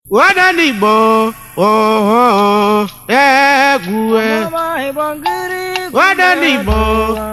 Wadanigbo oho egwue. Wadanigbo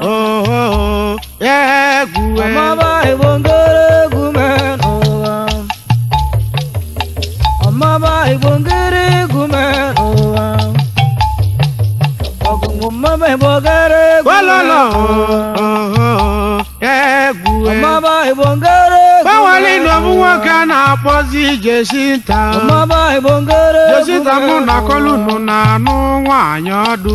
oho egwue. Walolo oho egwue. Gbanwere ịnọbụ nwoke a na-akpọzi Jesinta. Jesinta mụ na kolunu na-anụ nwaanyị ọdụ.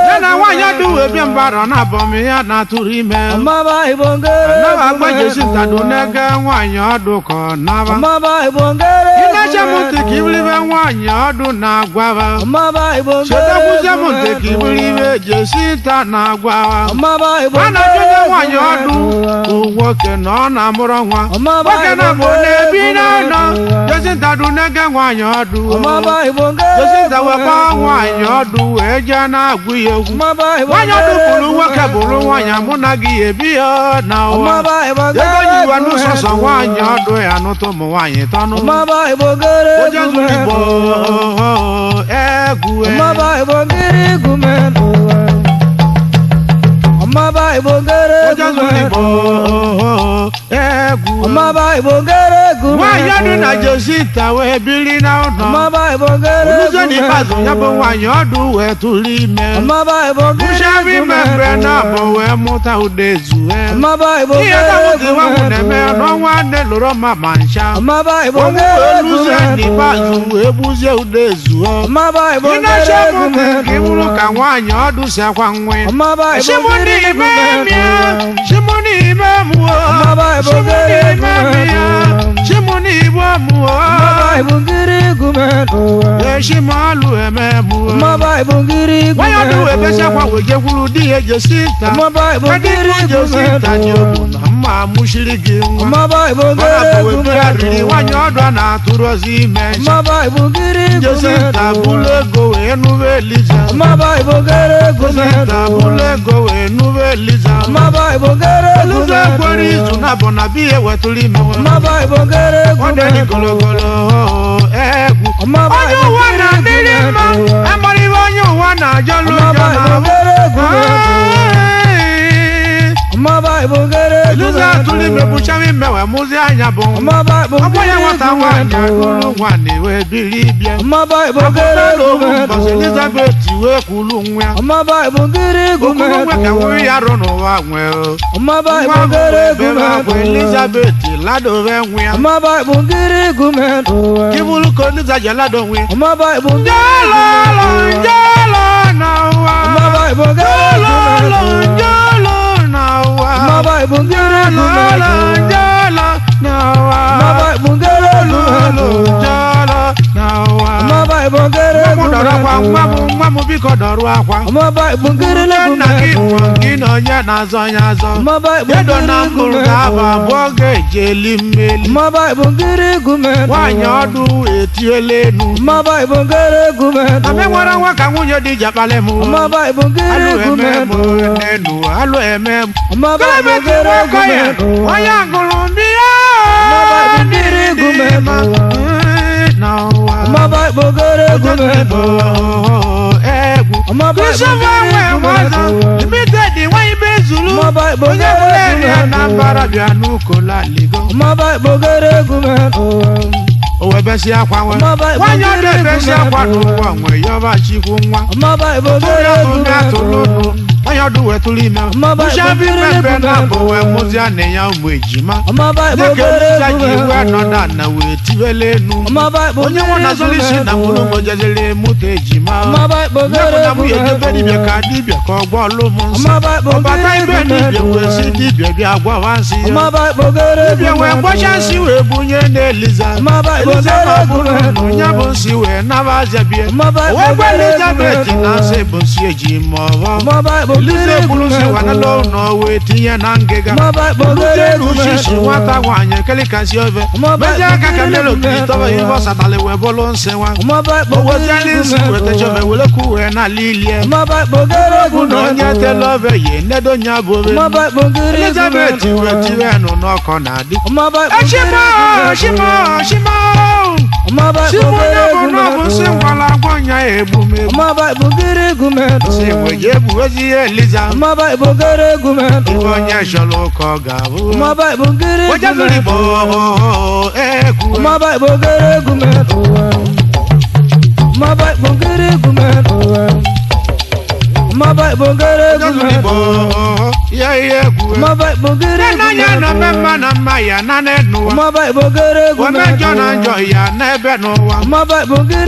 Ya na nwaanyị ọdụ wee bịa mbara na abọm ya na-atụrụ ime. Anaghị agba Jesinta dụ n'ege nwaanyị ọdụ ka ọ naba. Ịnacha m ntị ka ibiribe nwaanyị ọdụ na-agwaba. Chetakwuzie m ntị ka ibiribe Jesinta na-agwaba. A na-ajụnye nwaanyị ọdụ bụ nwoke na ọ na-amụrụ nwa. Nwoke na bụ na-ebi n'ụlọ. Jesinta dụ n'ege nwaanyị ọdụ. Jesinta wekwa nwaanyị ọdụ wee jee na-agwụ ya egwu. Nwaanyị ọdụ bụrụ nwoke bụrụ nwaanyị mụ na gị ebi ya na ụwa. Ego yiwa n'ụsọsọ nwaanyị ọdụ ya nụtụ ụmụ nwaanyị tọnụ. Oje zuru Igbo egwu Oje zuru Igbo egwu. Nwaanyị ọdụ na Jesinta wee biri na ụlọ. Oluzie n'ikpeazụ ya bụ nwaanyị ọdụ wee tụrụ ime. Bụchabi ime mgbe na abụ wee mụta ụda ezue. Ihe dawụzi nwanwụ na-eme n'ọnwa nne lụrụ mma ma ncha. Ọnwụ wee luzie n'ikpeazụ wee gbuzie ụda ezue. Ị na-eche m ntị ka ị bụrụ ka nwaanyị ọdụ si akwa nwe. Shimoni ime mịa, shimoni ime mụọ, shimoni ime mịa, shimoni igbo mụọ. Eshimalu eme mụọ. Nwaanyị ọdụ wee besakwa wee jekwuru di ya Jesinta. Kedụ ibu Jesinta ji ogbu na mma amụchiri gị nwa. Ọ na-abụ wee riri nwaanyị ọdụ a na-atụrụ ọzọ ime. Jesinta bụrụ ego wee nụwa Eliza. Jesinta bụrụ ego wee nụwa Eliza. Eliza ekwere izu na bụ na biya wetụrụ ime nwa. Ọ dị gologolo egwu. Onye ụwa na-adịrị mma, amara ihe onye ụwa na-ajọlụ njọ na-abụ. Eliza atụrụ ime bụchara ime wee mụzie anya bụ nwa. Ọgbọ ya nwata nwaanyị akụrụ nwa na-ewe biri bịa. Abụtala owu mbọsị Elizabeth wee kwulu nwa ya. Okulu nwa ka nwunye ya rụ n'ụwa nwee o. Nwa ahụ wee bebe akwa Elizabeth ladobe nwa ya. Kibulu ka Eliza ji lado nwa ya. Njọlọlọ njọlọ na ụwa. Njọlọlọ njọlọ na ụwa. Njọlọlọ njọlọ na ụwa. Njọlọlọ njọlọ na ụwa. Nwa m dọrọ akwa, nwa m nwa m biko dọrọ akwa. Nne nna gị nwụrụ gị na onye na-azọ ya azọ. Edo na mkpụrụ ga-aba abụọ ga-eji eli mmeli. Nwaanyị ọdụ etiela enu. Ame nwere nwa ka nwunye di ji akpali m. Alụ eme m n'enu, alụ eme m. Kelemetụ nwoke ya, onye agụrụ mmiri dị mma na ụwa. Egwu. Christopher nwe nwazọ, limited nwa ibe zuru. Onye bụla eri na mbara bịa n'ukola ligo. O wee besi akwa nwe. Nwaanyị ọdụ ebesi akwa n'ụwa nwe yọba chikwu nwa. Tụrụ ya tụrụ ya tụrụ nụ. Nwaanyị ọdụ wee tụrụ ime. Bụchabi mmepe na abụ wee mụzia na ya ụmụ ejima. Dịka Eliza ji iwe nọdụ ana wee tiwele enu. Onye nwe na zọlisi na nwụrụ ụmụ jezere mụta ejima. Nye bụ na nwunye jebe dibịa ka dibịa ka ọ gwọọlụ m nsị. Ọbata ibe dibịa wee si dibịa bịa gwawa nsị ya. Dibịa wee gbọcha nsị wee bunye n'Eliza. Eliza ma bụrụ na onye bụ nsị wee naba azabie. Wee gwa Elizabeth na nsị bụ nsị eji ma ọghọ. Eliza buru nsị wanala ụlọ wee tinye na ngịga. Olute n'ushishi nwata nwaanyị ekelikasi ofe. Mezie aka ka mmiri okiri tọba ihe ọ satara wee bụrụ nsị nwa. O weziela nsị wetacha ofe were ku wee n'ala ilie. Bụ na onye tele ofe ya enedo nya bụ ofe. Elizabeth wee tiwe nụ n'ọkọ na-adị. Eshima, eshima, eshima. Simonye bụ na ọ bụ nsị ngwala agwọ nya egbumegbu. Sị nwe je egbu ezi ihe Eliza. Ife onye chọrọ ụka ọ ga-abụ. Onye zuru Igbo egwu. Onye zuru Igbo ya ihe egwu. Nne na ome mma na mma ya na n'ụwa. Ome njọ na njọ ya n'ebe n'ụwa.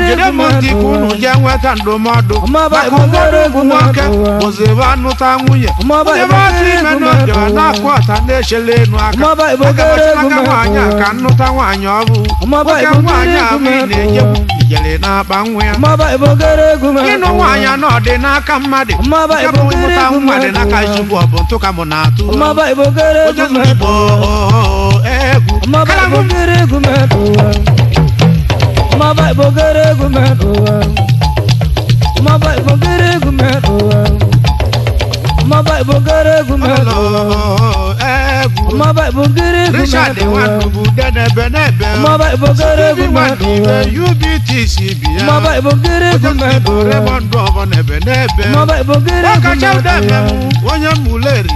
Jide m ntị ka unu jee nweta ndụmọdụ. Maka ụfọdụ ụmụ nwoke bụzi ebe anụta nwunye. Onye bụ atụ ime n'oge ọ na-akụ ọta na-echele enu aka. Aga m echelaka nwaanyị a ka nnụta nwaanyị ọ bụ. Nwoke nwaanyị a bụ ị na-ejekwu ijele na-akpa nwa ya. Ịnụ nwaanyị anọ dị n'aka mmadụ. Nke bụ ịmụta nwa dị n'aka Chukwu ọ bụ ntụ ka mụ na-atụ. Onye zuru Igbo egwu. Kalamu egwu. Richard Nwandu denebe n'ebe. Stephen Nwandu UBTC bi ya. Onye zuru Igbo Raymond Ọbọ n'ebe n'ebe. Ọkacha udeme m onye Muleri.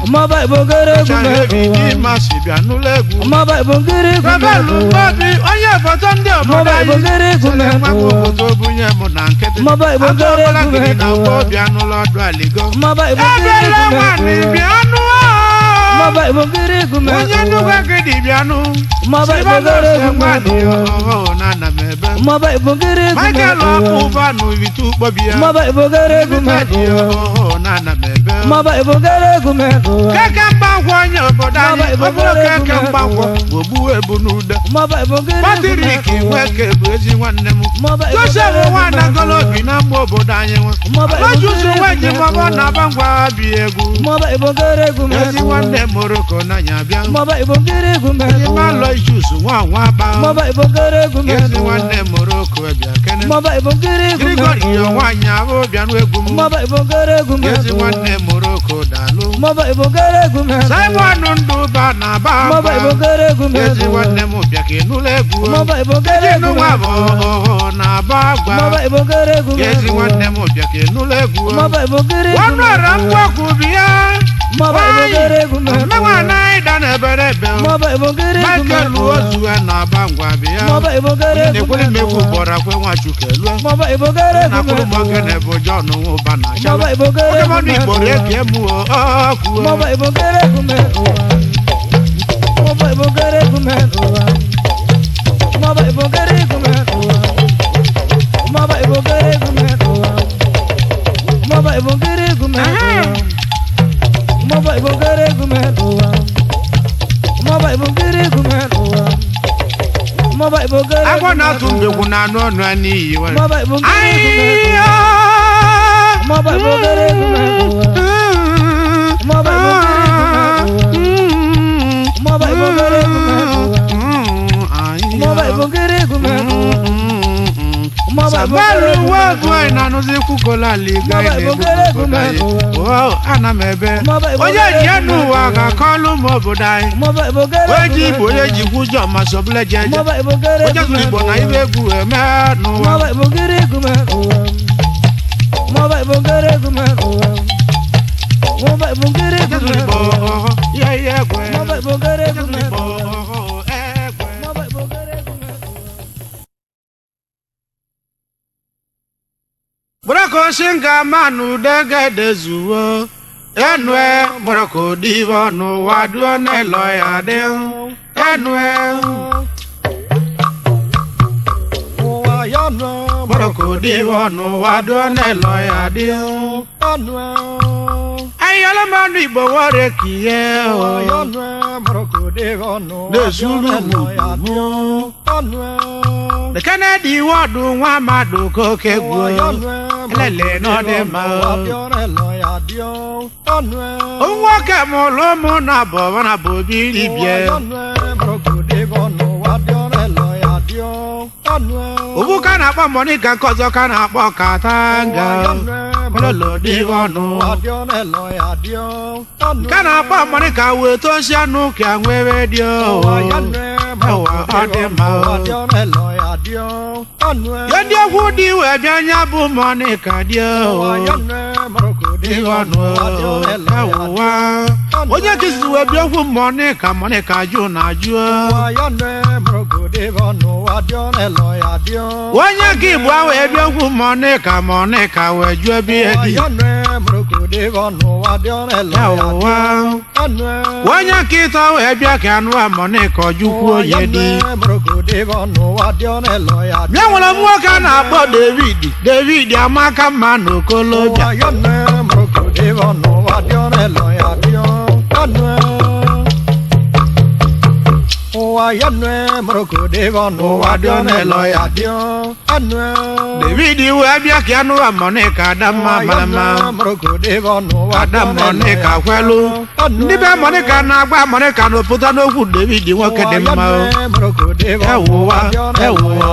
Chahebi Dimas bịa n'ụlọ egwu. Rebelu Mgbobi onye foto ndị obodo anyị. Sịrị nwa m foto bunye m na nkịtị. Atụọbala gidi na Mgbobi anụlọ ọdụ aligo. Ebele nwanne bịa nụ. Onye nnukwu agidi bịa nụ. Sibadose nwanne ọhụụ na ana m ebe. Michael Ọkpụba nụ ibitu ukpobi ya. Ibitadi ọhụụ na ana m ebe. Keke mgbankwọ onye obodo anyị, ọ bụrụ keke mgbankwọ, ogbu ebu n'ude. Patrik Nweke bụ ezi nwanne m. Joseph Nwanagolobi na mgba obodo anyị nwe. Alojusu nweji mọbọ na abangwa bi egwu. Ezi nwanne Morocco n'anya bịa. Ịmalọ ichusu nwa nwa ba. Ezi nwanne Morocco bịa kene. Grigori yo nwaanyị ahụ bịa n'egwu m. Ezi nwanne Morocco daalụ. Simon Ndụba na aba mba. Ezi nwanne m bịa ka ịnụla egwu. Ejinu nwa bụ na aba agwa. Ezi nwanne m bịa ka ịnụla egwu. Ọnụ ọra mgbakwu bịa. Mmenwa anaghị da n'ebere ebe. Michael Ozuwe na-aba ngwa bịa. Na-ekwere m egwu gbọrọ akwe Nwachukwu elu. Na kwuru m ogene bụ John Nwụba na achala. Oke mmadụ Igbo eke m ọkụ. Agwọ na-atụ mbekwu na anụ ọnụ ya n'iyi nwere. Ahịhịa. Samuel Nwogu anyị na-anụzi kwukola liga ana m ebe onye ji enu ụwa ga-akọlụ ụmụ obodo anyị onye ji Igbo onye ji kwu ụjọ ma sobule jeje onye zụrụ Igbo na ibe egwu eme n'ụwa. Onye zụrụ Igbo ihe ihe egwe. Onye zụrụ Igbo egwe. Mgbọrọkọ shinga manu degede zuwo enue mgbọrọkọ divo n'ụwa duo n'elo ya dị enue mgbọrọkọ divo n'ụwa duo n'elo ya dị ayọlọmọdụ Igbo wọre kiye o na-esuru ugwu Kennedy wọdụ nwa mmadụ koke gwuo elele n'ọdị mma nwoke mụrụ ụmụ na bụ na bụ obiri bie obu ka na-akpọ Monica nke ọzọ ka na-akpọ Katanga ka na-akpọ Monica wee tosi anụ ka nwere dị ọ dị mma. Ndị okwu dị wee bịa anya bụ Monica dị ụwa. Onye kisizi wee bịa okwu Monica, Monica jụ na ajụ. Onye ka Igbo wee bịa okwu Monica, Monica wee jụọ ebe ihe dị. Ụwa. Onye nkịta wee bịa ka anụ a Monica ọjụkwuo onye dị. Bịa nwere m nwoke a na-akpọ David. David amaka mma na okolobịa. David wee bịa ka anụ a Monica adamma mara mma. Ada Monica kwelu. Ndị be Monica na-agba Monica n'opụta n'okwu David nwoke dị mma. Ewuwa, ewuwa.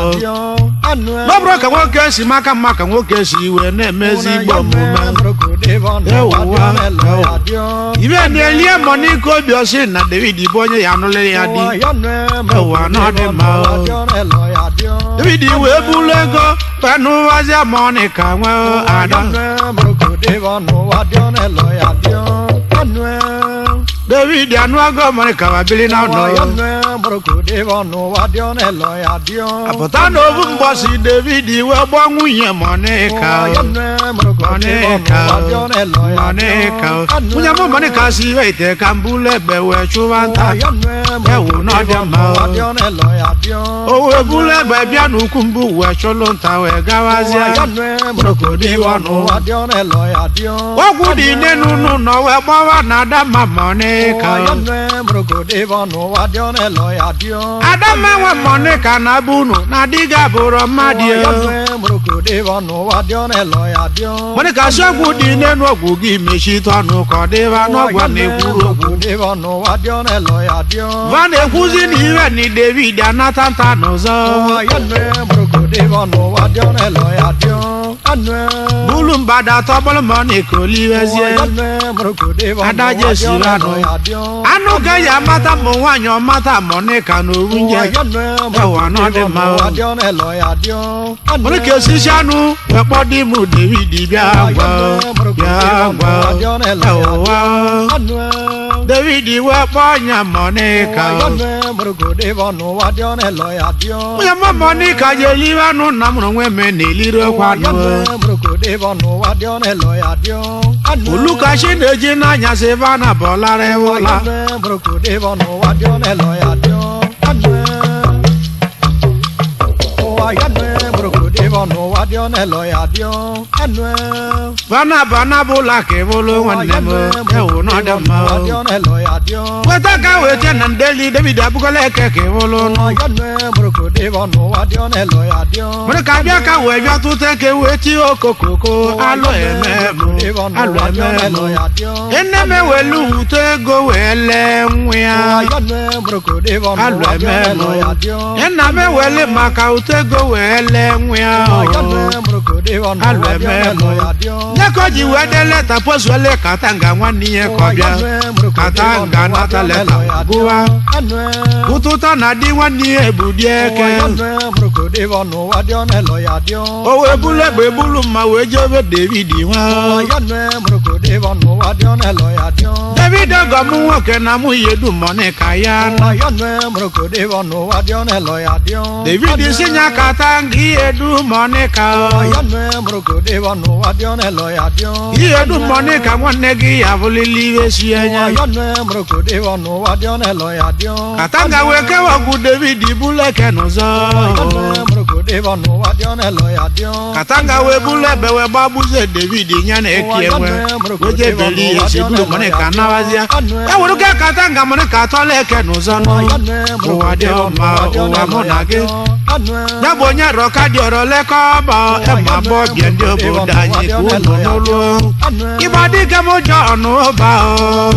N'ọbụrụ ka nwoke si maka mma ka nwoke si wee na-emezi igbo omume. Ewuwa, ewuwa. Ibe na-elie Monica obi ọsị na David bụ onye ya anụlị ya di. Ewuwa na ọ dị mma. David wee bulu ego penụwazịa Monica nwee ada. David anụago Monica wa bili na ụlọ. Apụta n'ovu mgbọsị David wee gbọọ nwunye Monica. Monica, Monica. Nwunye m Monica si iwe ite ka mbulu egbe wee chụwa nta. Ewu n'ọdịa mma. O wee bulu egbe bịa n'ukwu mbụ wee chụlụ nta wee gawazịa. Ọgwụ dị n'enu n'ụlọ wee gbawa na Adamma Monica. Adamma nwe Monica na bụ unu na di gị abụrọ mmadụ. Monica si ọgwụ dị n'enu ọgwụ gị mechite ọnụ ka ọ dịba n'ọgwụ na-ekwuru okwu. Va na-ekwuzi na iwe na David anata nta n'ụzọ. Bulu mgbada tọgbọrọ Monica oliwezie. Ada jesiri anụ. Anụ ka ya amata ma nwaanyị ọmata Monica na owu nje. Ewa na ọ dị mma. Monica esisi anụ wee kpọọ di m David bịa gwa bịa gwa. Ewa. David wee kpọọ nya Monica. Onye mma Monica ji eliwe anụ na mụrụ nwe me na eliri okwu anụ. Olukachi na-eji n'anyasị ebe a na-abọlara ewụla. Bana bana bụla ka ịbụlụ nwanne m ewu n'ọdị mma. Weta ka weta na ndeli David abụgola eke ka ịbụlụ nụ. Monica bịa ka wee bịa tụta eke wee tie okokoko alụ eme m alụ eme m. Nne m ewelu wute ego wee lee nwa ya. Alụ eme m. Nna m eweli maka ute ego wee lee nwa ya. Alụ eme m. Nye ka o ji wee dee leta pozuole Katanga nwanne ya ka ọ bịa. Katanga nata leta gụwa. Ụtụta na di nwanne ya ebudi eke. O wee bulu egbe bulu mma wee jebe David nwa. David ọgọ m nwoke na mụ yedu Monica ya. David si nya Katanga iyedu Monica. Iyedu Monica nwanne gị ya abụlili iwe si anya. Katanga wee kewa ọgwụ David bulu eke n'ụzọ. Katanga wee bulu egbe wee gbagbuzie David ya na eki enwe. Wee jebeli ya si bulu Monica nawazịa. Eweruga Katanga Monica atọla eke n'ụzọ nụ. Ụwa dị ọma ụwa mụ na gị. Ya bụ onye rọka dị ọrọ lekọba ema bọbịa ndị obodo anyị ka unu n'ụlọ. Ịgba dike m ụjọ ọnụ ụba o.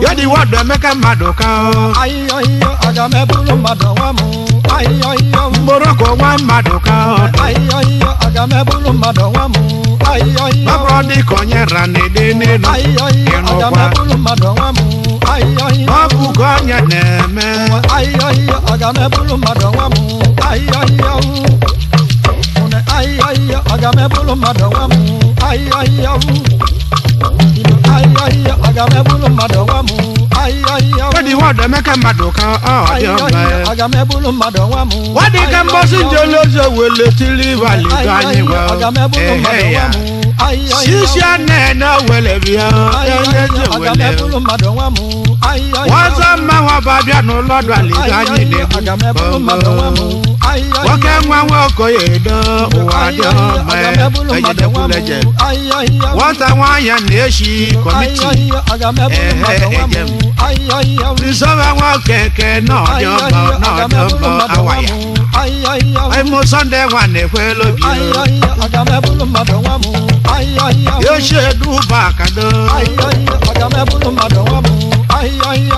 Ya dị wọdụ Emeka mmadụ ka o. Mgboroko nwa mmadụ ka o. Ọ bụrụ dị ka onye ra na-ede n'elu. Ịnụkwa. Ọ bụ Nke onye na-eme. Ahịhịa, aga m ebulu mmadụ nwa m. Ahịhịa, une ahịhịa, aga m ebulu mmadụ nwa m. Ahịhịa, ahịhịa, aga m ebulu mmadụ nwa m. Ahịhịa. Wedi wọdụ Emeka mmadụ ka ọ dị ọma. Aga m ebulu mmadụ nwa m. Wadị ka mbọsị njolozo wele tili walido anyị Aga wa m ebulu mmadụ ehe nwa ya. m. Ahịhịa. Sisi anene wele bịa eze Aga m wele. ebulu mmadụ nwa m. Ahịhịa. Wọ́n mma nwa bụ abịa n'ụlọ ọdụ alido anyị Aga m ebulu mmadụ nwa m. na-egbu. Ahịhịa. Nwoke nwa nwoke ya edo ụwa dị ọma ejedekwuleje. Nwata nwaanyị na-eshi kọmiti ehe ejem. Nsọba nwoke ke n'ọdị ọma n'ọdị ọma awaya. Ịmụ Sọnde nwa na-ekwe lobi. Yoshi eduba akado.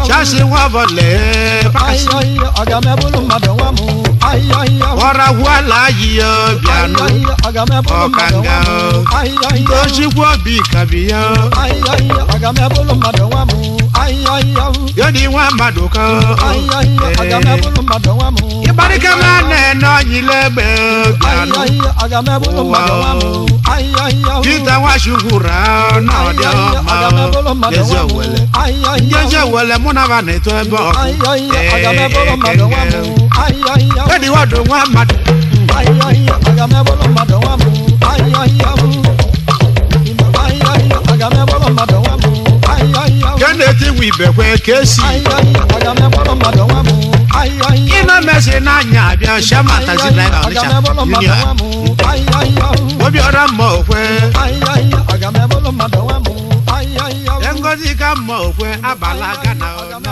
Chasi nwa bọ̀lẹ̀ pakasi. Ọra yi yo bịanụ. Ọkanga o. Tochukwu obi kabi ya. Yodi nwa mmadụ ka. Ịgbarịka ma na-ene ọnyịla egbe bịanụ. Ụwa o. Peter Nwachukwu ra n'ọdị ọma o. Ezi owele. Ndị ezi owele mụ na ba na-eto ebe ọkụ. Yodi wọdụ nwa mmadụ. Nke na-eti nwa ibekwe ka esi. Ịna mesi n'anya abịa Shama tazi naira Ọnịcha Union. Obiọra mma okwe. Ngozi ka mma okwe abala Gana o.